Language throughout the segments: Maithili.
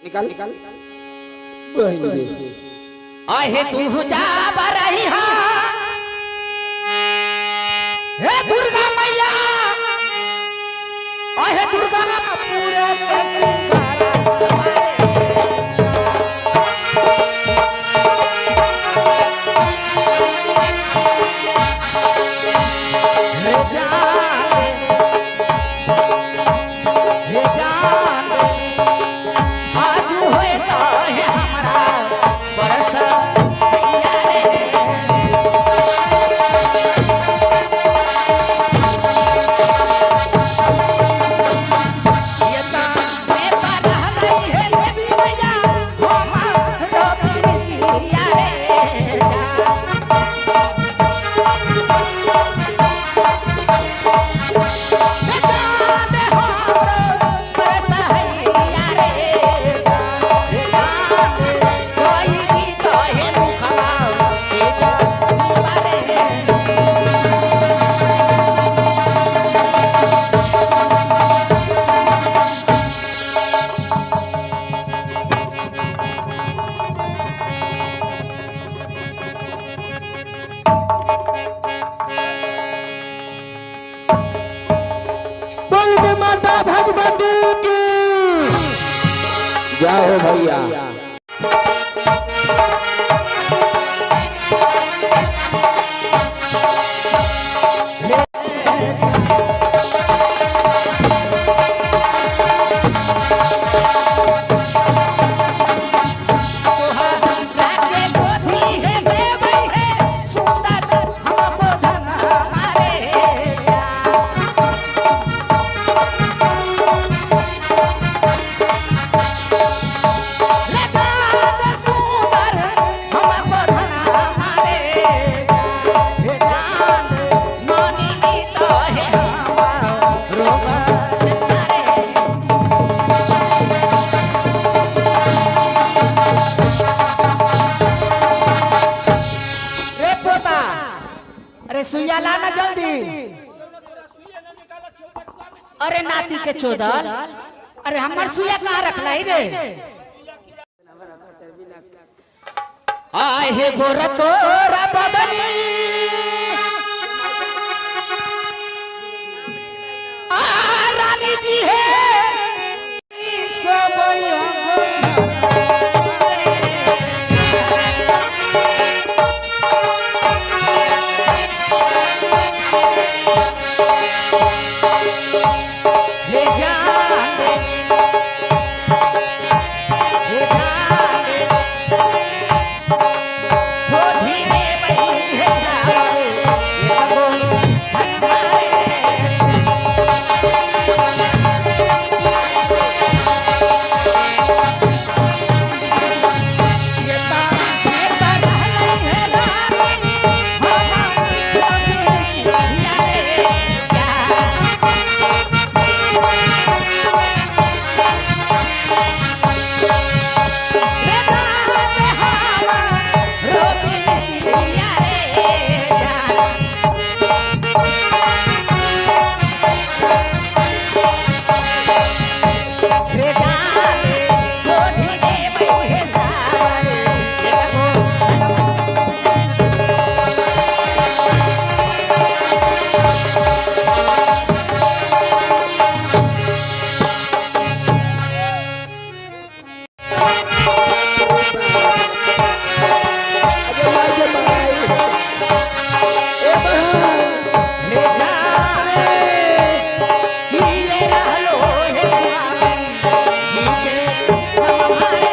निकाल निकाल बहन गे। आहे तू जा बरही हा हे दुर्गा मैया, आहे दुर्गा पूरे के सिंगारा हमारे। रे जान रे जान आज होता है हमारा बरस मैया रे। ये ता मैं ता रहलई है देवी मैया हमारो प्रीतिया रे जान। रे जान हमरो बरस हैया रे जान। रे जान कोई गीत है मुखवा के जा रे। बोल जय माता भगवती की जय हो भैया। लाके गोधी है देवई है सुंदर हमको धन हमारे जान। रे जान सुंदर हमको धन हमारे जान। रे जान मानी तो है हमारो रे। रे पोता, अरे सुइया लाना जल्दी। अरे नाती के चोदल, अरे हमर सुइया कहाँ रखला ही रे? आहे गोर तोरा बदनी आ रानी जी है सब रे जान रे, रे जान रे, वो धीरे बही है सावरे, ये तगो धन मारे। ये ता ये ता रहलई है रानी, हमारो बिरतिया रे जान। रे जान हमारो बिरतिया रे जान। रे जान गोधी देवई है सावरे, ये तगो धन। अरे माई गे माई। ए बहन। रे जान किए रहलो हे स्वामी जी के हमारे।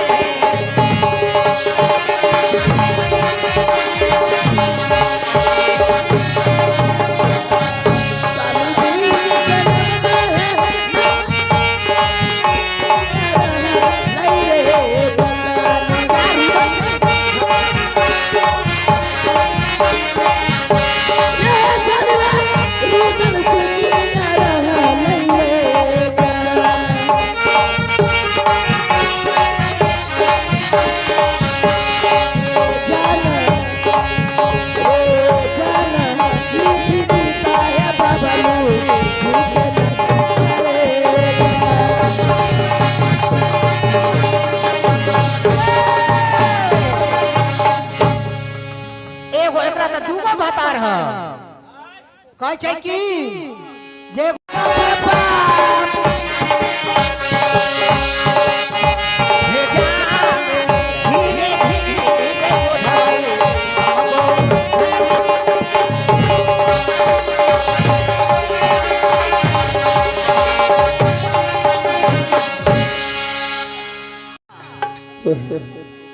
स्वामी जी के नाम है, नहीं रे। भतार ह। कहै छै की जे हे जान धीरे धीरे गोधवाई।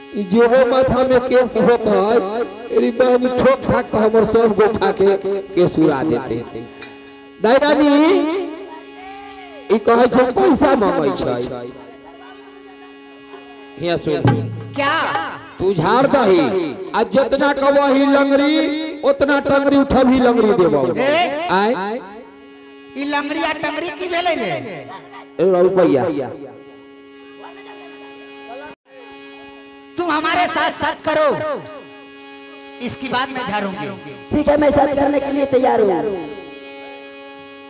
ई जेहो माथा में केस होत है, एरी बहनी ठोक ठाक के हमर सब गोठा के केस उड़ा देते। दाई रानी ई कहै छै पैसा मांगै छै। हिया सुन। क्या? तू झाड़ दही आ जितना कबही लंगड़ी उतना टंगड़ी उठबही लंगड़ी देबौ। ए? आय। ई लंगड़ी आ टंगड़ी की भेलै रे? रुपैया। तुम हमारे साथ साथ करो, इसकी बाद में झाड़ूंगी। ठीक है, मैं साथ करने के लिए तैयार हूँ।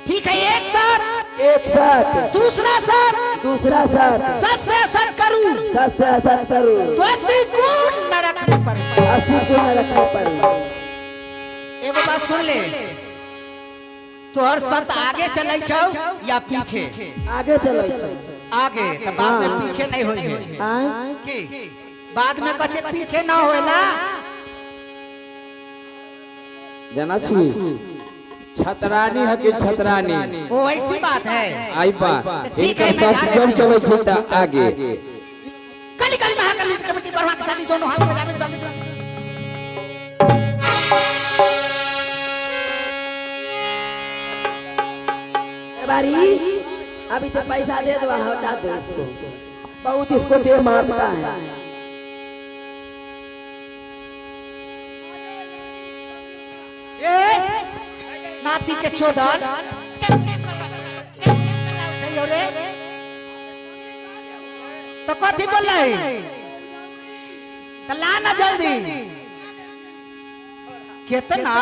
ठीक है, एक साथ। एक साथ। दूसरा साथ। दूसरा साथ। सत से सत करूं। सत से सत करूँ। तो 80 गुण न रखने पर। 80 गुण न रखने पर। एगो बात सुन ले, तोहर सत आगे चलै छौ या पीछे? आगे चलै छै। आगे तो बाद में पीछे नहीं होई है। आय? की बाद में कचे पीछे ना होएला। जना छी छतरानी है कि छतरानी? वो ऐसी बात है। आई बा। ठीक है, इनकर मैं साथ जा जब रही हूँ। चलै छै त आगे। कली कली महाकाली कमिटी बरवा के साथ दोनों हाथ बजावे चल। दरबारी, अब इसे पैसा दे दो, हटा दो इसको, बहुत इसको दे मांगता है। ए नाती के चोदन रे, तो कथी बोल रही? तो ला ना जल्दी। कितना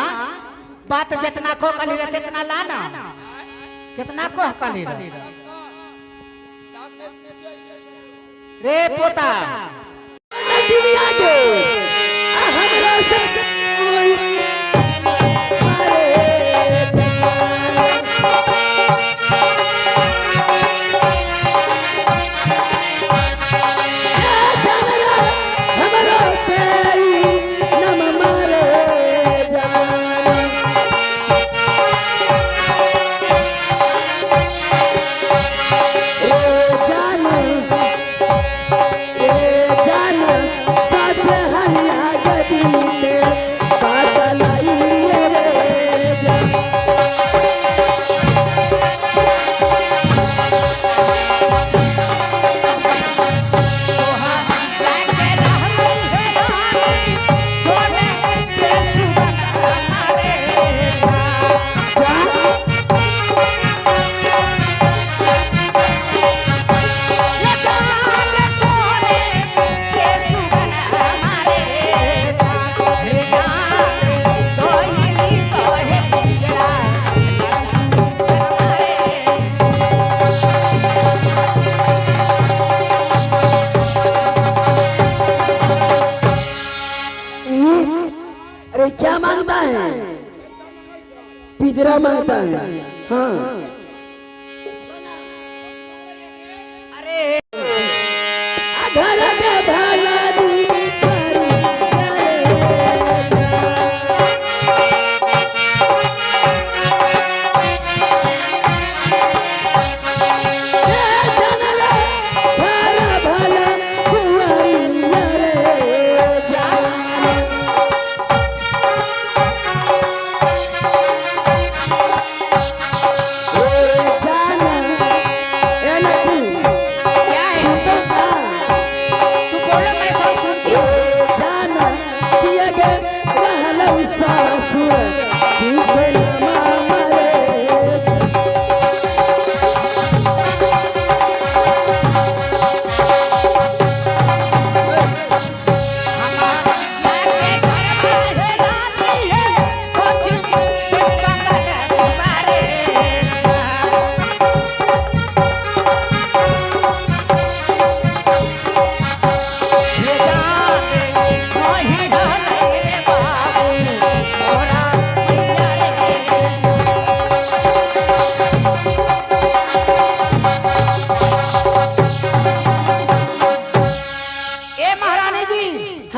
बात जितना को कली रे तितना ला ना, कितना को कली रे रे पोता। दुनिया के आ हमरा से कोई मारे जवान। ए जनरा, हमरा से नम मारे जवान। रे जान, रे जान, साथ हरिया गदीते बात लाइए रे जान। के रहलई है रानी सोने के सुगन मारे जान। ये जान सोने के सुगन मारे रे जान, तो ही तो है पिंजरा लाल सुगन मारे। अरे क्या मांगता है? पिजरा मांगता है। हाँ। अरे घर के भला दुआरी करे जान। ए जनरा, घर भला दुआरी रे जान। ए जान, ए नटू। क्या है? सुनता। तू बोलो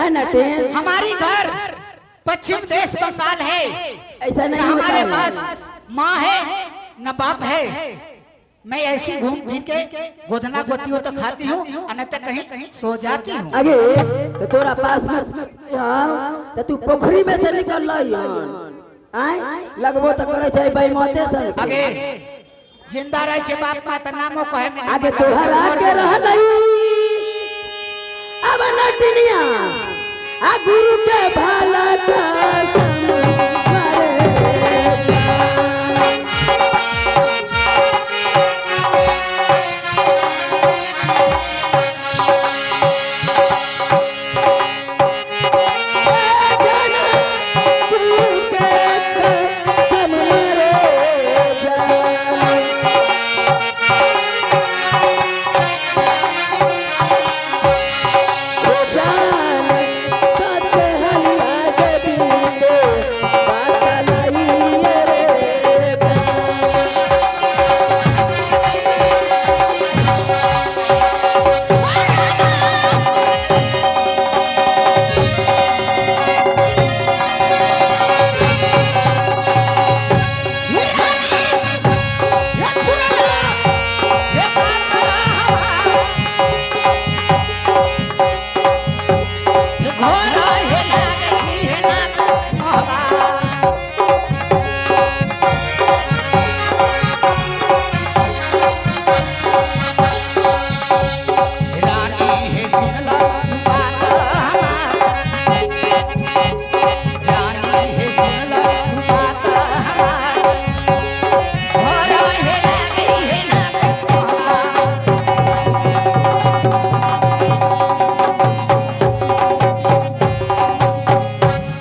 है नटेन? हमारी घर पश्चिम देश बंगाल है। ऐसा न नहीं होता हमारे है। पास माँ है न बाप है। मैं ऐसी घूम फिर के गोधना गोती हो तो खाती हूँ, अन्यथा कहीं कहीं सो जाती हूँ। आगे तो तोरा पास में हाँ तो तू पोखरी में से निकल रही आय लगबो तो करे छै बेईमाते सन से। आगे जिंदा रहे छे बाप माँ तो नामो कहे में आगे तोहरा के रहलई अब नटनिया आ गुरु के भाला कसम मरे जान। जाना गुरु के कसम मरे जान। ओ जान सत हलिया के दीदे बात लाइए रे जान।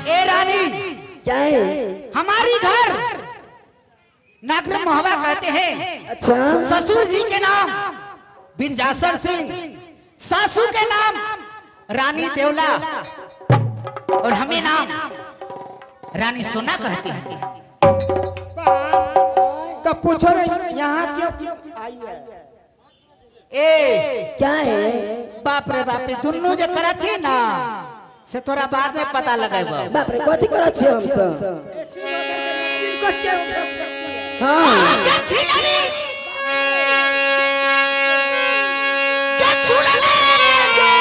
ए रानी, क्या है? हमारी घर नागर मोहवा कहते हैं। अच्छा ससुर जी के नाम बिरजासर सिंह, सासू के नाम रानी देवला और हमें नाम रानी सोना कहते हैं। तो पूछो रे यहाँ क्यों क्यों आई है? ए क्या है? बाप रे बाप रे, दुन्नू जे करा छी ना से तोरा बाद में पता लगेबो। बाप रे कथी करै छियै हम सब? ऐसी होकर के किनको क्यों हाँ क्या छिलनी? क्या छुड़ले गे?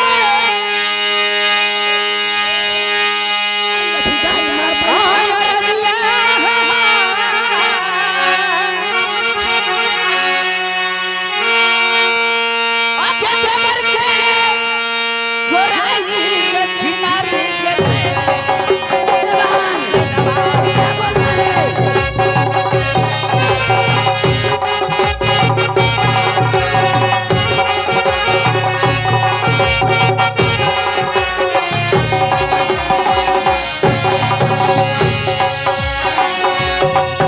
आय रजिया आके देवर के चोराई के छिनारी के देवान, क्या बोल रहा है?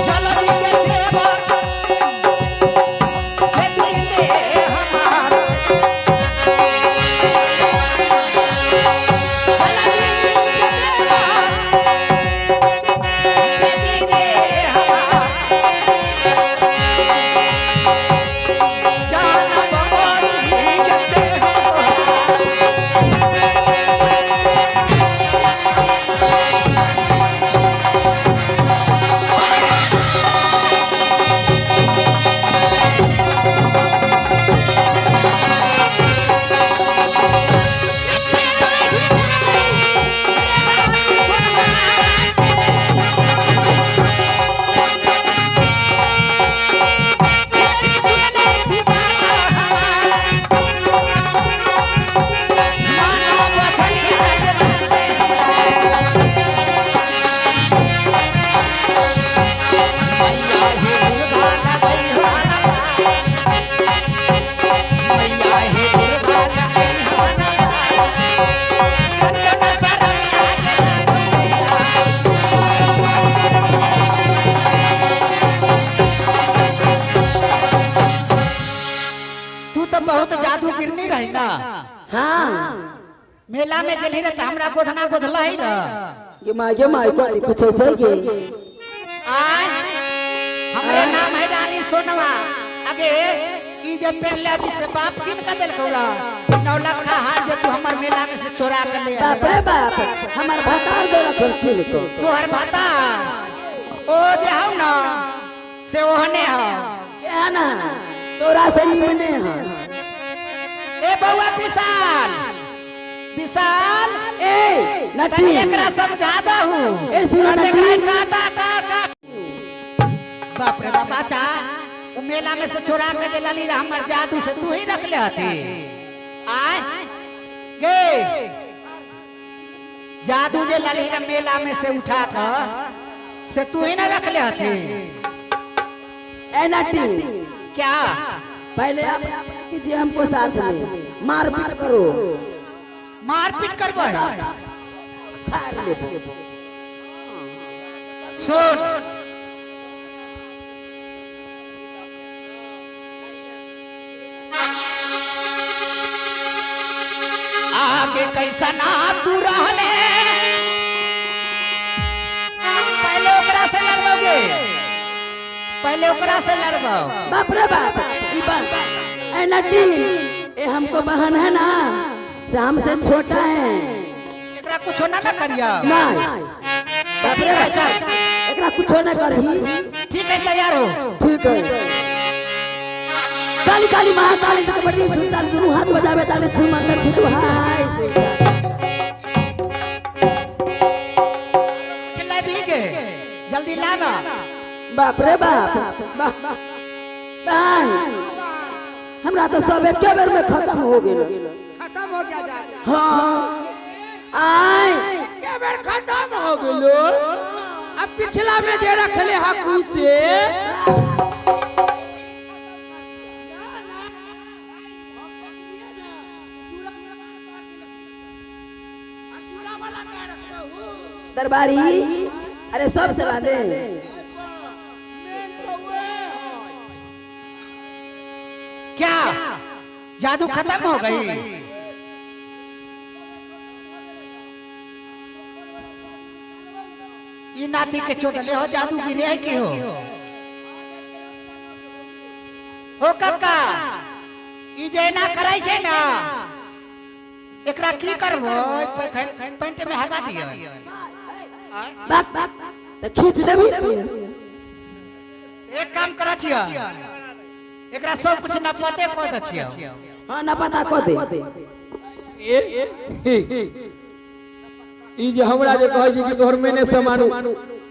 जलदी के देवर के दीने हमार, जलदी के देवर के दीने हमार, जान बमोसी के दे हमार। तू तो बहुत जादू गिरनी रही ना। हाँ मेला में गेली रे त हमरा गोधना गोधला ही ना। ये माँ कथी पूछै छै गे? आय हमरे नाम है रानी सोनवा। अगे ई जे पहले दी से बाप किन का देल कौरा 9 लाख का हार जे तू हमर मेला में से चोरा के ले बाप रे बाप, हमार भतार दे रखल किन को। तोहर भाता ओ जे हौ ना से ओहने हौ। क्या ना तोरा से निमने है। ए बउआ विशाल, विशाल ए नटी, तनी एकरा समझा दहू। ए सुना नटी। काटा काट। बाप रे बाप, अच्छा उ मेला में से चोरा के जे लली हमर जादू से तू ही रख ले हती। आय गे जादू जे लली मेला में से उठा के से तू ही ना रख ले हती। ए नटी, क्या पहले आप कीजिए हमको साथ में मारपीट करो। मारपीट करबो? फाड़ लेबो। सुन आगे कैसा ना तू रहले, पहले ओकरा से लड़बोगे, पहले ओकरा से लड़बो। बाप रे बाप, ई बात ए नटी, ए हमको बहन है ना, से हमसे छोटा है। एकरा कुछो ना ना करिया। नहीं बाप रे बाप, एकरा कुछो ना करही। ठीक है, तैयार हो? ठीक है। काली काली महाकाली तक बड़ी सुनता, दोनों हाथ बजावे ताले छुमा कर छुटू हाय। चिल्ला भी गे, जल्दी लाना। बाप रे बाप, बहन हमरा तो सब एक बेर में खत्म हो गेल। खत्म हो गया जादू। हाँ आय के बेर खत्म हो गेलो। अब पिछला में जे रखले हकू से दरबारी, अरे सब चला दे। क्या जादू खत्म हो गई? ई नाती के चोदले हो, जादू गिरे है की हो? हो कक्का, ई जे ना कराई छे ना, एकरा की करबो? पेंट में हगा दियो। बाक बाक त खींच देबी। एक काम करा छियो, एकरा सब कुछ न पते क दे छियो। हां न पता क दे। ई जे हमरा जे कहै छै कि तोहर मैंने सामान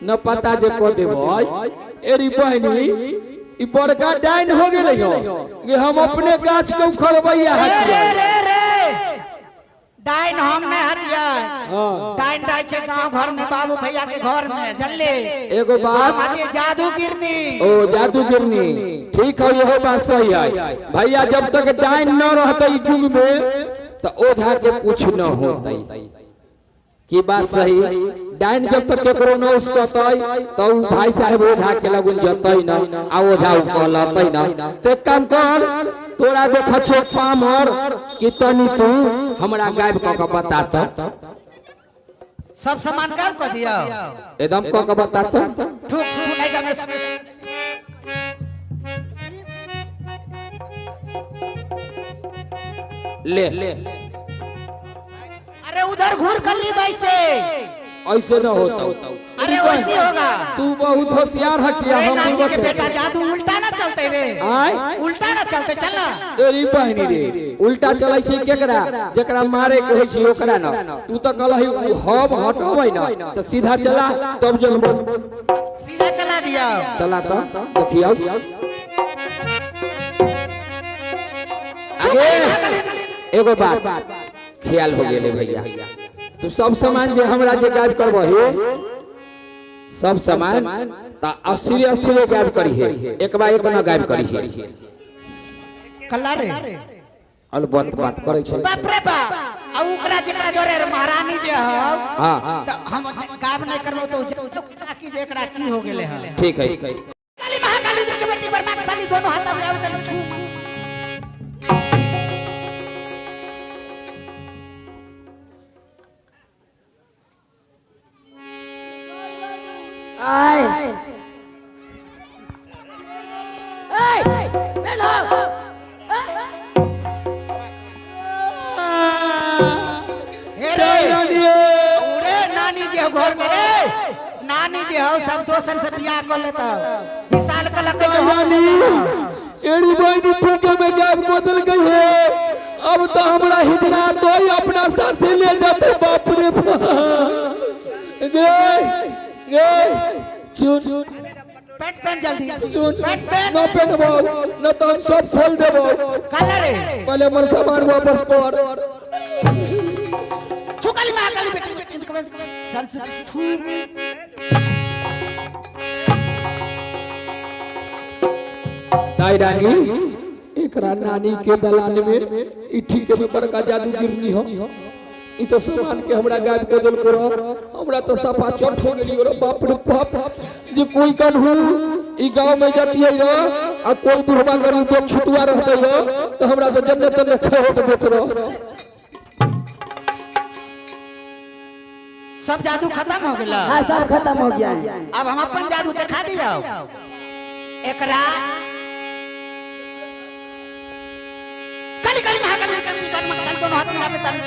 न पता जे क देबै, एरी बहनी ई बड़का डाइन हो गेलै हो कि हम अपने गाछ के उखड़बैया। रे रे रे डाइन हम नहीं हतिया। डाइन डाइ छै गांव घर में, बाबू भैया के घर में जनले। एगो बात जादू गिरनी। ओ जादू गिरनी, ठीक है, इहो बात सही है भैया। जब तक डाइन न रहते युग में तो ओझा के कुछ न होते। की बात सही? डाइन जब तक केकरो न उसकतै तो भाई साहेब ओझा के लगुन जतै न आ ओझा उ कहलतै न। ते काम कर, तोरा देख छो पामर कि तनी तू हमरा गायब क के बता त। सब सामान गायब क दियो, एकदम क के बता त। ठुक सुनाई में ले ले। अरे उधर घूर कर ली भाई से, ऐसे न होता। अरे वैसे होगा। तू बहुत होशियार है किया। हम के बेटा जादू उल्टा ना चलते रे, उल्टा ना चलते। चल ना तेरी बहनी रे, उल्टा चलै छै केकरा? जेकरा मारे के होय छै ओकरा ना। तू तो कहलही हम हटबै ना त सीधा चला, तब जनबो। सीधा चला दिया, चला त देखियो। एगो बात ख्याल हो गेले भैया, तू सब सामान जे हमरा जे गायब करबही सब सामान त अस्थिर अस्थिर गायब करी है, एक बार एक ना गायब करी है। कल्ला रे अलबत बात करै छै। बाप रे बाप, आ ओकरा जेकरा जोरे महारानी जे हौ, हां त हम गायब नहीं करबो तो की जे एकरा की हो गेले हन। ठीक है। काली महाकाली जी के बेटी पर माकसाली दोनों हाथ बजावे त छू। आय ए बेनो हे नानी जे हो घर में रे, नानी जे हो सब दोसर से बियाह कर लेता। विशाल का लग रानी एड़ी बहनी ठूके में गायब बदल गई है। अब तो हमरा हिजरा तो ही अपना साथी ले जाते। बाप रे बाप। गे गे सुन पेंट पहन जल्दी। सुन पेंट पहन। न पहनबो न तो हम सब खोल देबो। कलर रे पहले हमर सामान वापस कर। छुकली महाकाली बेटी बेटी सर सर छू। दाई रानी एकरा नानी के दलान में ई ठीके में बड़का जादू गिरनी हो। ई तो सामान के हमरा गायब कर देल करो। हमरा तो सफा चोट हो गेली रे बाप रे बाप। जे कोई कन्हू ई गांव में जाती है रे आ कोई बुढ़वा गरीब लोग छुटुआ रहते हो तो हमरा तो जन्नत में खो हो देत रहो। सब जादू खत्म हो गेला। हाँ सब खत्म हो गया है। अब हम अपन जादू दिखा दियो। एकरा काली काली महाकाली काली काली मकसल दोनों हाथ में हाथ में ताली।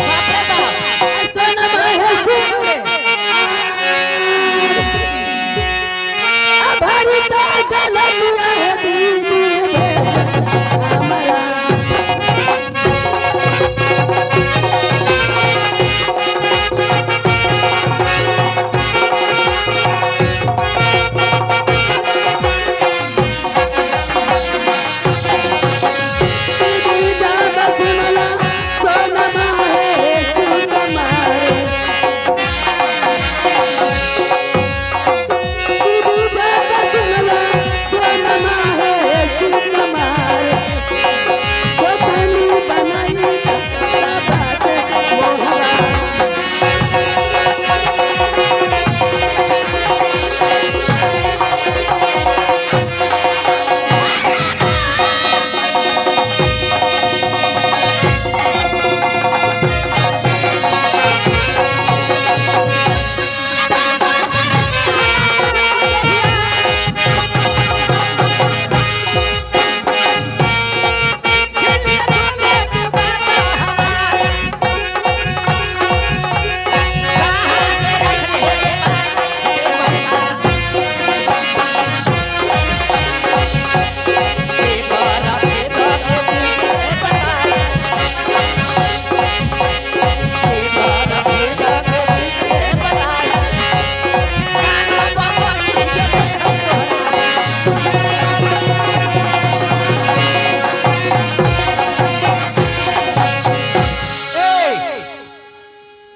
बाप रे बाप। सोना है सुन रे। भारी तो गलतिया है दीदी हमारा। दीदी जब सुनला सोना है सुकुमार। दीदी जब सुनला सोनमा है सुकुमार। गोतनी बनाई बात मोहरा।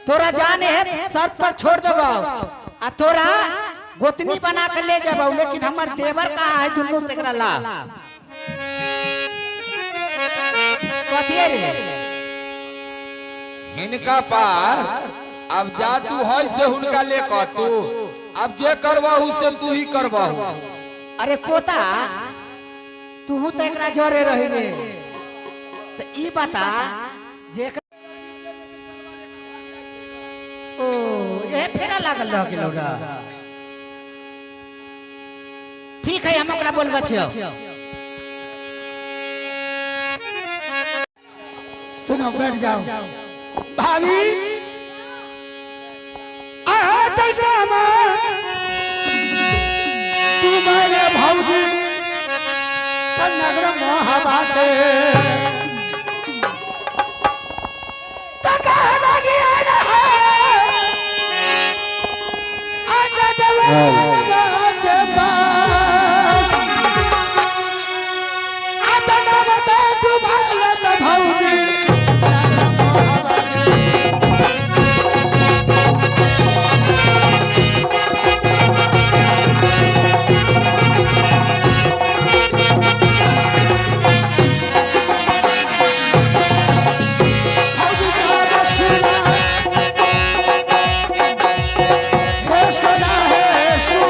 तोरा जाने है सर पर छोड़ देबो आ तोरा गोतनी बना के ले जाबो, लेकिन हमर देवर कहाँ है दुनू तेकरा ला कथी रे। हिनका पास अब जादू है से हुनका ले कर तू अब जे करबहू से तू ही करबहू। अरे पोता तू तो एकरा जरे रही रे, तो ई बता जे ओ ये फेरा लागल रह गेलौ रा। ठीक है हम ओकरा बोलबै छियौ। सुनो बैठ जाओ भाभी। तू मेरे भौजी नगर मोहबाते हे सोना हे।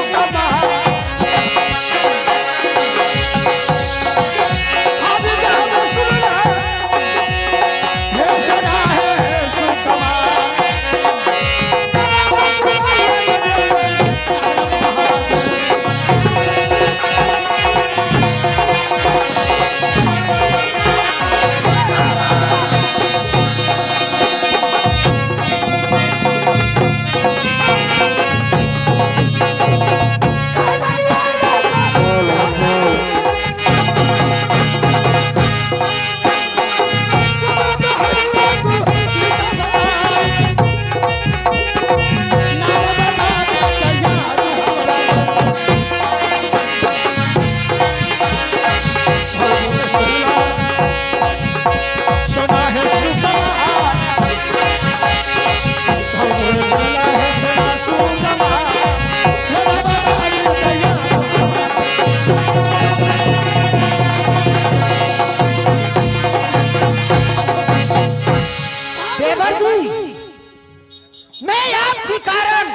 मैं आपके कारण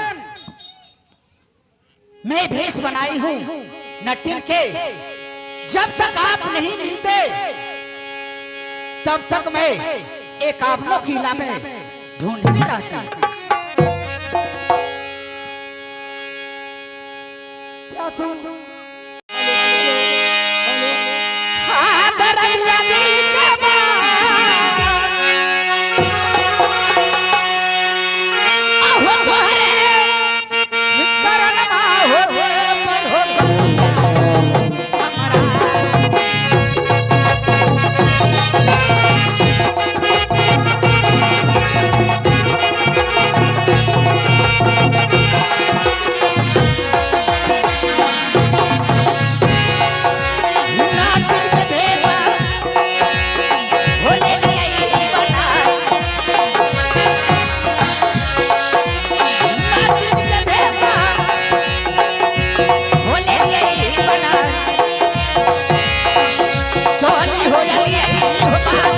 मैं भेष बनाई हूं नटिन के। जब तक आप नहीं मिलते तब तक मैं एक आपलो किला में ढूंढती रहती हूं। क्या तुम हाँ, दरदिया दिल के बात। आहो तोहरे करनमा होते पर हो गतिया हमरा। नाटिक के भेसा होले लियाई बना। नाटिक के भेसा होले लियाई बना। सोहनी हो लियाई हो बात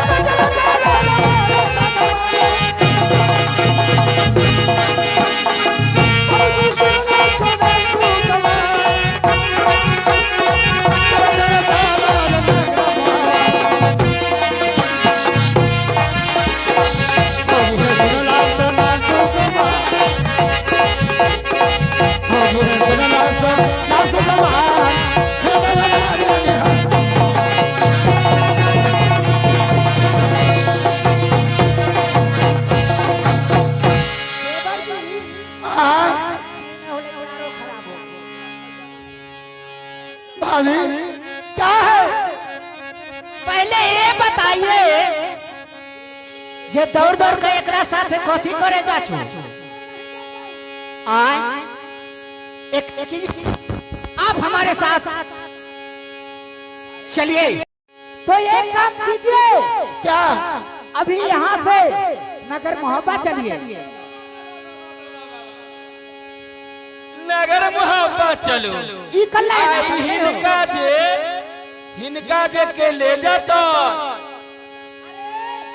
चलो चलो चलो रे मोरे सजवाने बाबूजी सुनो सुनो सुनो चलो चलो चलो रे नगरा बाबूजी सुनो सुनो सुनो बाबूजी सुनो सुनो सुनो भाभी क्या है पहले ये बताइए जे दौड़ दौड़ के एकरा साथे कथी करे जाछु आय एक, एक आप हमारे साथ चलिए। तो एक काम कीजिए, क्या अभी यहाँ से नगर मोहब्बा चलिए। नगर मोहब्बा चलो। ई कल्ला आई हिनका जे के ले जाता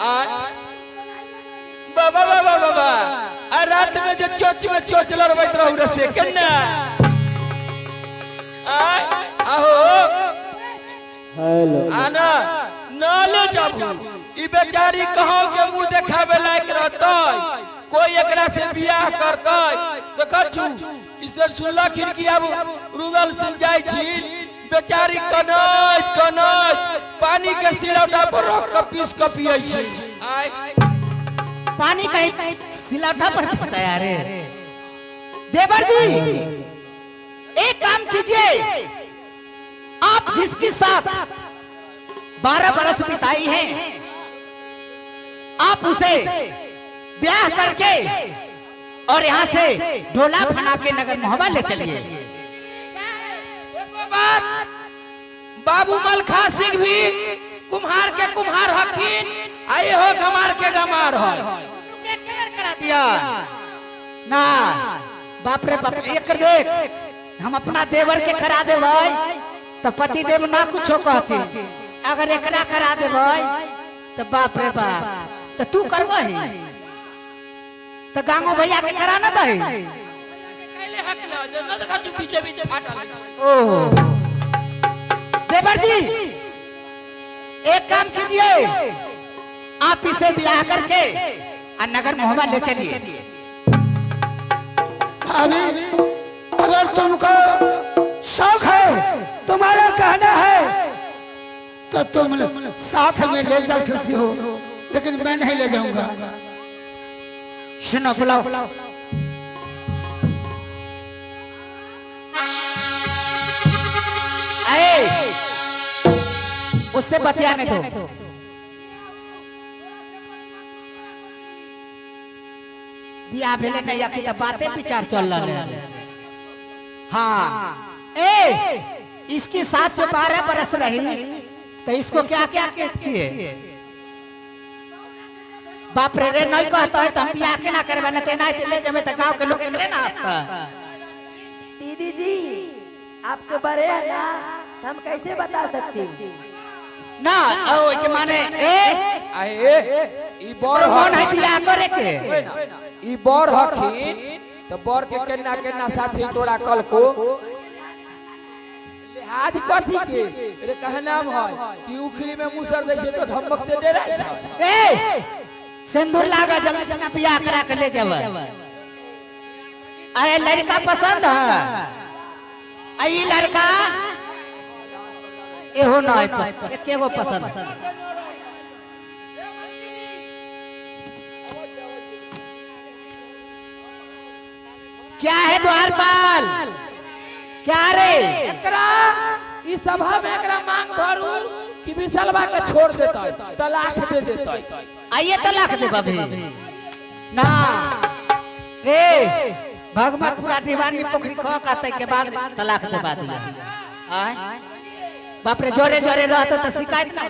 आ बाबा बाबा बाबा आ रात में जे चोच में चोच लड़बैत रहू रे से केना आ आहो हेलो आना न ले जाबू ई बेचारी कहो के मुंह देखावे लायक रहतै कोई एकरा से बियाह करतै देखै छु इसे सुनला खिड़की आब रुदल सुन जाइ छी बेचारी कनैत कनैत पानी के सिलौटा पर रख के पीस के पियै छी आय पानी कहीं सिलौटा पर फंसाया रे। देवर जी एक काम कीजिए, आप जिसके साथ 12 बरस बिताई हैं आप उसे ब्याह करके और यहाँ से ढोला फना के नगर मोहब्बा ले चलिए। एगो बात बाबू मलखा सिंह भी कुम्हार के कुम्हार हकीन आए हो गमार के गमार हो करा दिया ना बाप रे बाप एक कर देख हम अपना देवर के करा देबै तो पति देव ना कुछो कहती, अगर एकरा करा देबै तो बाप रे बाप तो तू करबही तो गांगो भैया के करा ना दही। कैले हक ल न देखा छु पीछे पीछे फाटल ओ देवर जी एक काम कीजिए, आप इसे ब्याह करके और नगर मोहब्बा ले चलिए। भाभी अगर तुमको शौक है तुम्हारा कहना है तो तुम साथ में ले जा सकती हो लेकिन मैं नहीं ले जाऊंगा। सुनो बुलाओ अरे उससे बतियाने दो। बियाह भेले नहीं अखी तो बातें विचार चल रहा है। हाँ ए इसकी साथ जो 12 बरस रही तो इसको क्या क्या किए बाप रे रे नहीं कहता है तो हम बियाह के ना करबे ना तेना ले जेबे तो गांव के लोग एकरे ना हंसता। आप तो बड़े हैं ना, तो हम कैसे बता सकती हूँ? ना ओ के माने ए आहे ई बर तोरो मन है बियाह करे के? ई बर हखिन तो बर के केना केना साथी तोरा कल को लिहाज कथी के रे कहनाम है कि उखली में मुसर दै छै तो धमक से डराय छै। ए सिंदूर लागा जल्दी से ना बियाह करा के ले जाब। अरे लड़का पसंद है आ ई लड़का एहो ना एके गो पसंद। क्या है द्वारपाल? क्या रे एकरा ई सभा में एकरा मांग भरू कि विशालवा के छोड़ देतै, तलाक दे देतै। आइए तलाक दे अभी ना रे भगमतपुरा दीवानी पोखरी खो काते के बाद तलाक दे बाद आय बाप रे जोरे जोरे रहतो तो शिकायत ना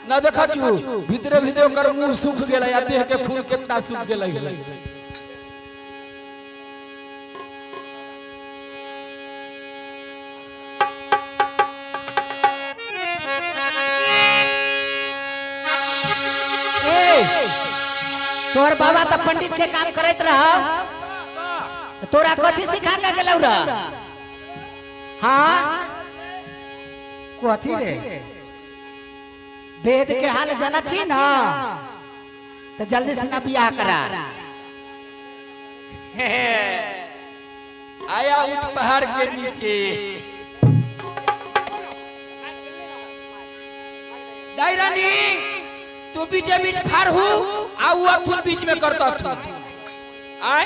ना देखा छु भीतरे भीतरे ओकर मुंह सूख गेलै आ देह के खून कितना सूख गेलै। ए तोर बाबा तो पंडित के काम करत रह, तोरा कथी सिखा के गेलौ रह? हाँ कथी रे वेद के हाल जाना छी ना तो जल्दी से ना बियाह करा। आया ऊंट पहाड़ के नीचे दाईरानी तू बीचे बीच फाड़ हूँ आ वो अथुन बीच में करता थू आय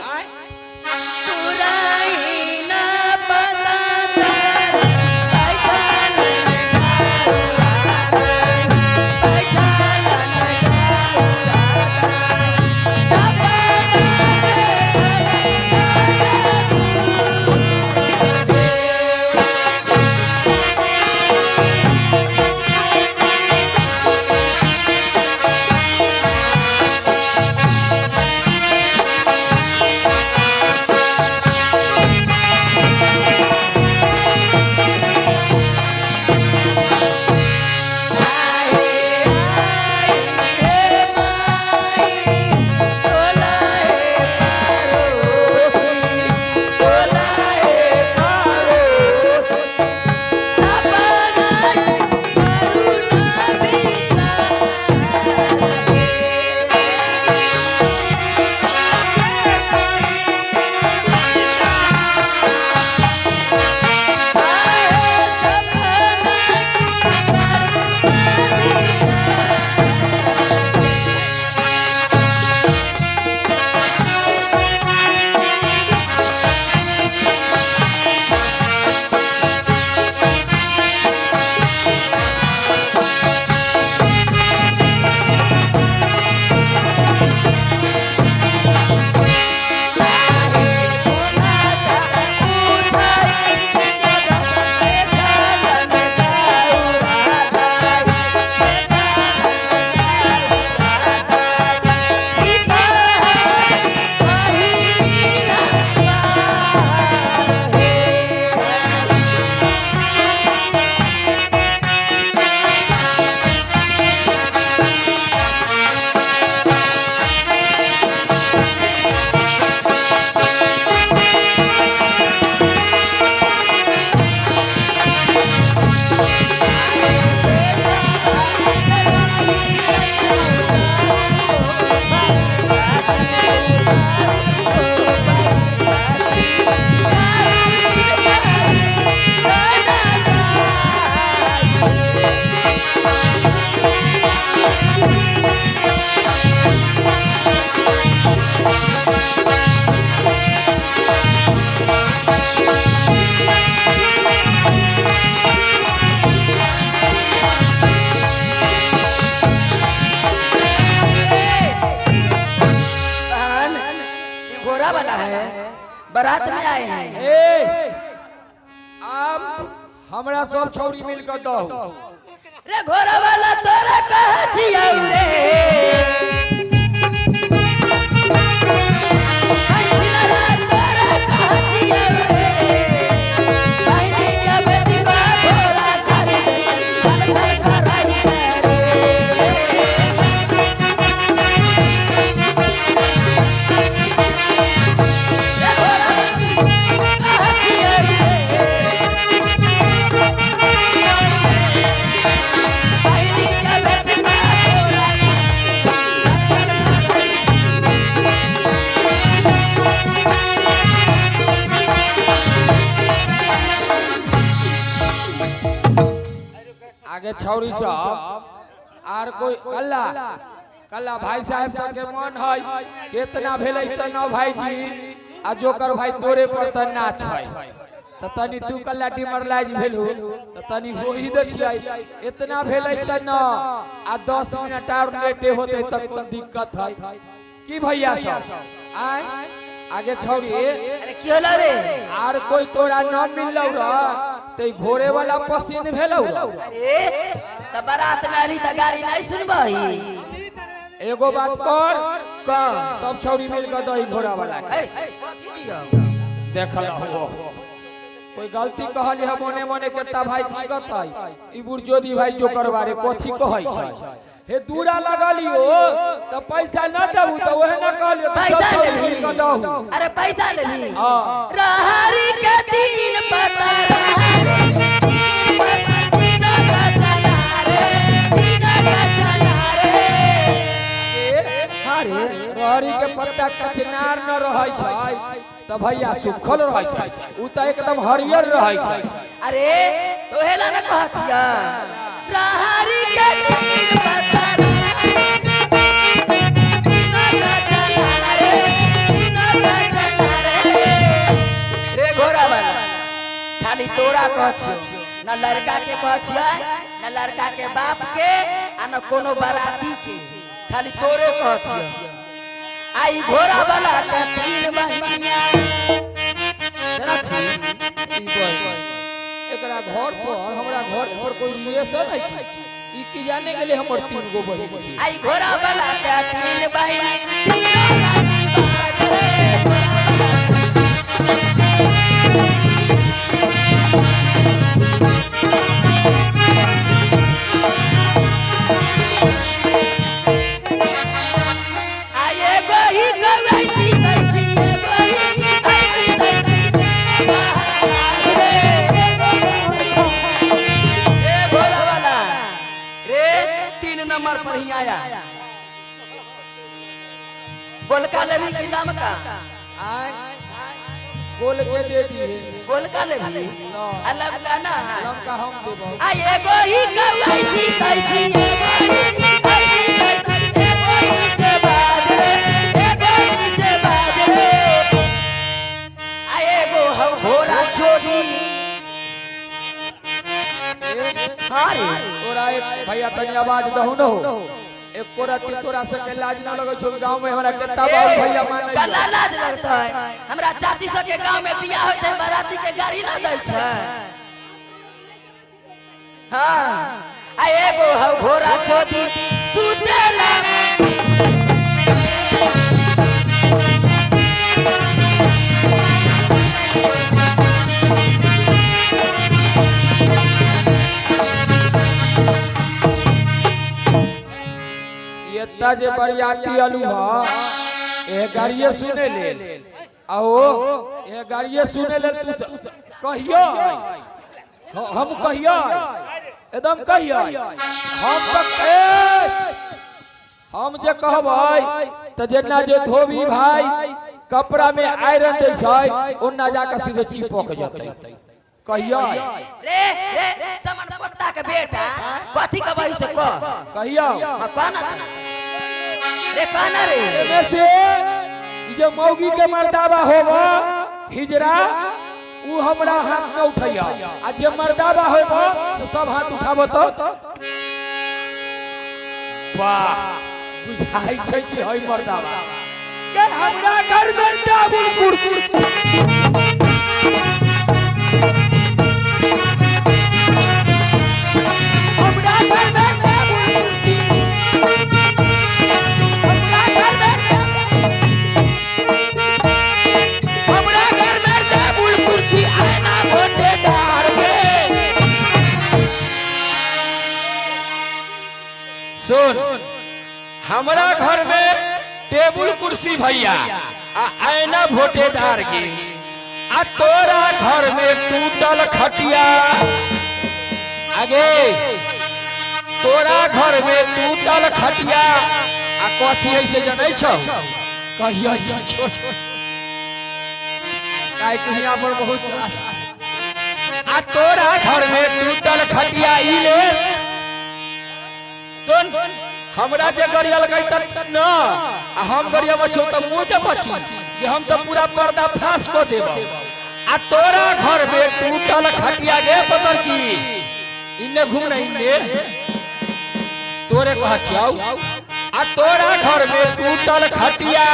बहन, ये घोड़ा वाला है, बारात में आए हैं। ए आब हमरा सब छौरी मिल के दहु। रे घोड़ा वाला तोरा कह छियौ रे, तोरा कह छियौ रे, बहिनी के बेटी आगे छौरी सब आर कोई कल्ला कल्ला भाई साहब सबके मन है केतना भेलै त न भाईजी आ जोकर भाई तोरे पर त नाच है त तनी तू कल्ला डिमरलाइज भेलू त तनी होही दे छियै इतना भेलै त न आ 10 मिनट और लेटे होते त कोन दिक्कत है की भैया सब आय आगे छौरी। अरे की होलो रे? आर कोई तोरा न मिललौ र त ई घोड़े वाला पसीन भेलौ र। अरे त बारात में आली त गाड़ी नहीं सुनबही। एगो बात कर का सब छौरी मिल के दही घोड़ा वाला के। ए कथी दियो? देखल हो कोई गलती कहली हम मने मने केता भाई की कहतै ई बुरजोदी भाई जो करबारे कथी कहै छै हे दूरा लगलियो त पैसा न देबू त ओहे न कहलियो त पैसा सब छौरी लेबही। मिल के दहू। अरे पैसा लेबही। हाँ। रहरी के दिन पता रहरी दिन पता दिन का चला रे दिन का चला रे। ए, हाँ रे रहरी के पत्ता कचनार न रहै छै त भैया सुखल रहै छै उ त एकदम हरियर रहै छै। अरे तोहेला न कह छिया रहरी के दिन पता रहरी दिन का चला रे दिन का चला रे। रे घोड़ा वाला खाली तोरा कह छियो न लड़का के कह छिया न लड़का के बाप के आ न कोनो बाराती के खाली तोरे कह छियो। आई घोड़ा वाला के 3 महीना जना छी ई बड़। एकरा घर पर हमरा घर पर कोई रिलेशन है की ई की जाने गेले हमर 3 गो बहिन। आई घोड़ा वाला के 3 बहिन तीनों रानी बाज रे। आई एगो ही गवैती तैसी एगो ही ऐसी तैसी बहार रे। ए घोड़ा वाला रे 3 नंबर पर ही आया। गोलका लेबी की लमका? आय गोल के दे दिए गोलका लेबी आ लमका ना? लमका हम देबो। आ एगो ही गवैती तैसी एगो ही ऐसी तैसी एगो ही से बाज रे एगो ही से बाज रे। आ एगो हौ घोड़ा चोरी। हाँ रे तोरा एक भैया तनी आवाज दहु न हो एको रत्ती तोरा से के लाज न लगै छौ गांव में हमरा केत्ता बाबू भैया मानै कला लाज लगता है। हमरा चाची सब के गांव में बियाह होते है बाराती के गाड़ी ना दै छै। हाँ आ एगो हौ घोड़ा चोरी सुतेला। एत्ता जे बरियाती अलू ह ए गाड़िए सुने लेल आओ ए गाड़िए सुने लेल तू कहियो हम कहियो एकदम कहियो हम त ए हम जे कहबै त जेना जे धोबी भाई कपड़ा में आयरन दै छै ओना जाके सीधे चिपक जतै कहियो रे रे समन पत्ता के बेटा कथी कहबै से कह। कहियो हाँ कह ना रे कह ना रे। एमे से ई जे मौगी के मर्दावा होबो हिजरा उ हमरा हाथ न उठैया आ जे मर्दावा होबो से सब हाथ उठाबो तो वाह बुझाइ छै कि है मर्दावा के हमरा घर में चावल कुरकुर। हमरा घर में चावल कुरकुर। हमरा घर में हमरा घर में टेबुल कुर्सी आईना भोटेदार के। सुन हमरा घर में टेबुल कुर्सी भैया आ आईना भोटेदार के आ तोरा घर में टूटल खटिया। आगे तोरा घर में टूटल खटिया आ कथी है से जनै छौ? कहियो काहे कि हियां पर बहुत आ तोरा घर में टूटल खटिया ई ले सुन, हमरा जे गरियल गई त न, आ हम गरिया छौ त मुंह जे बची कि हम त पूरा पर्दा फांस को देब। आ तोरा घर में टूटल खटिया गे पतर की, इन्ने घूम ना इन्ने तोरे कह छियौ। आ तोरा घर में टूटल खटिया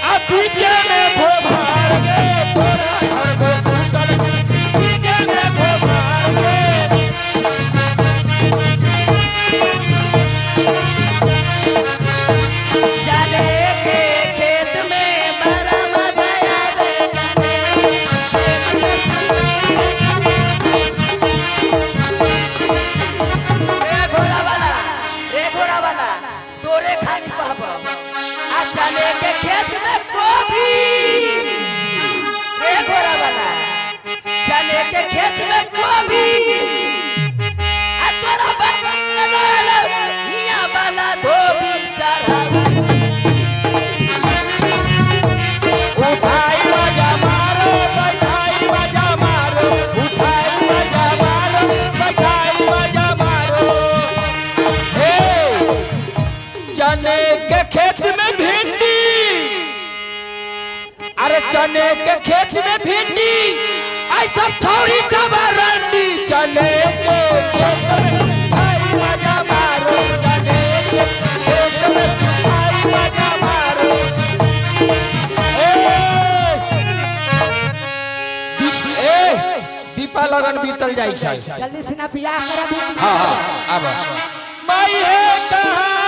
आ पीछे में भोभार गे, तोरा घर में टूटल पीछे में भोभार गे। चने के खेत में बड़ा मजा आवे, चने रे घोड़ा वाला, रे घोड़ा वाला तोरे खानी कहब। आ चने के खेत में गोभी, रे घोड़ा वाला चने के खेत में गोभी, आ तोरा बाप हिया वाला धोबी चढ़ा। उठाई मजा मारो बैठाई मजा मारो, उठाई मजा मारो बैठाई मजा मारो। हे चने के खेत में भिंडी, अरे चने के खेत में भिंडी, आई सब छौरी सब रंडी। चने के खेत में उठाई मजा मारो, चने के खेत में उठाई मजा मारो। ए दीपा लगन बीतल जाइ छै। जल्दी से ना बियाह करा। हाँ हाँ, आब माई हे कहाँ